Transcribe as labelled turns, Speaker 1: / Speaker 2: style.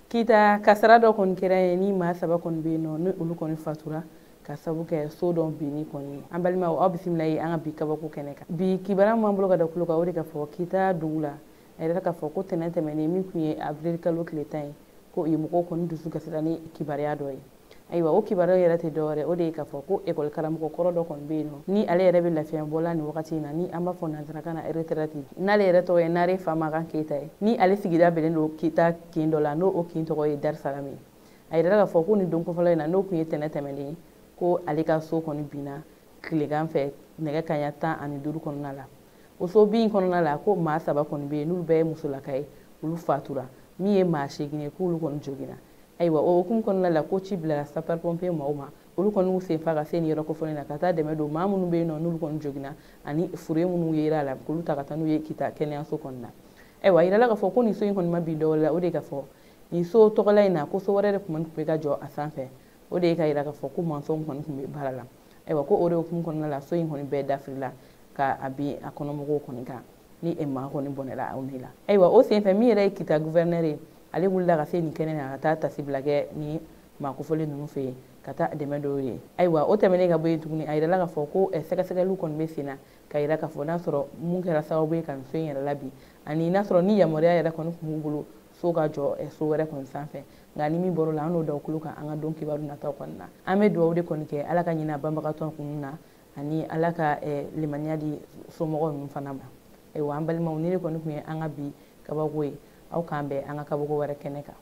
Speaker 1: Kita kasara dɔ kɔni kɛra yen, ni maa saba kɔni bɛ yen nɔ, ni olu kɔni fatura ka sabu kɛ so dɔ binni kɔni ye. An balimaw, aw bisimila ye an ka bi kabako kɛnɛ kan. Bi kibaruya min b'an bolo ka da tulo kan, o de ka fɔ Kita dugu la, a yɛrɛ k'a fɔ ko tɛnɛn tɛmɛnen min tun ye avril kalo tile 10 ye, ko yen mɔgɔw kɔni dusu kasira ni kibaruya dɔ ye. Ayiwa, o kibaruya yɛrɛ tɛ dɔwɛrɛ, o de ye k'a fɔ ko ekɔli karamɔgɔ kɔrɔ dɔ kɔni bɛ yen nɔ, ni ale yɛrɛ bɛ lafiya la nin wagati in na, ni an b'a fɔ nanzarakan na retraite, n'ale yɛrɛ tɔgɔ ye Nare Famakan Keyita ye, ni ale sigida bɛnnen don Kita kin dɔ la, n'o o kin tɔgɔ ye Darusalama ye. A yɛrɛ k'a fɔ ko nin don kofɔlɔ in na, n'o tun ye tɛnɛn tɛmɛnen ye, ko ale ka so kɔni binna tilegan fɛ nɛgɛ kanɲɛ 15 kɔnɔna la. O so bin kɔnɔna la, ko maa saba kɔni bɛ yen, n'olu bɛɛ ye musolaka ye, olu fatura. Min ye maa seegin ye, k'olu kɔni joginna. Ayiwa, o hukumu kɔnɔna la, ko ci bilara sapeur pompier maaw ma, olu kɔni y'u sen fa ka se nin yɔrɔ kofɔlen na, ka taa dɛmɛ don maa minnu bɛ yen nɔ, n'olu kɔni joginna, ani fure minnu yera a la, k'olu ta ka taa n'u ye Kita kɛnɛyaso kɔni na. Ayiwa, a yirala k'a fɔ ko nin so in kɔni ma bin dɔwɛrɛ la, o de ye k'a fɔ nin so tɔgɔla in na, ko so wɛrɛ de tun bɛ ka jɔ a sanfɛ. O de ye ka yira k'a fɔ ko mansɔnw kɔni tun bɛ baara la. Ayiwa, ko o de hukumu kɔnɔna la, so in kɔni bɛɛ dafirila ka a bin a kɔnɔmɔgɔw kɔni kan, ni maa kɔni bɔnɛla aw ni la. Ayiwa, o senfɛ, min yɛrɛ ye Kita gouverneur ye, ale wulila ka se nin kɛnɛ na, ka taa tasibila kɛ ni maa kofɔlen ninnu fɛ yen, ka taa dɛmɛ dɔw ye. Ayiwa, o tɛmɛnen ka bɔ yen tuguni, a yirala k'a fɔ ko sɛgɛsɛgɛliw kɔni bɛ sen na, ka yira k'a fɔ n'a sɔrɔ mun kɛra sababu ye ka nin so in yɛrɛ labi, ani n'a sɔrɔ ni yamaruya yɛrɛ kɔni tun b'u bolo so ka jɔ so wɛrɛ kɔni sanfɛ. Nka ni min bɔr'o la, an n'o da o tulo kan an ka don kibaru nataw kɔni na. An bɛ dugawu de kɔni kɛ, Ala ka ɲinɛ banbagatɔ ninnu na, ani Ala ka limaniya di somɔgɔw ninnu fana ma. Ayiwa, an balimaw, ni de kɔni tun ye an ka bi kabako ye. Aw k'an bɛn an ka kabako wɛrɛ kɛnɛ kan.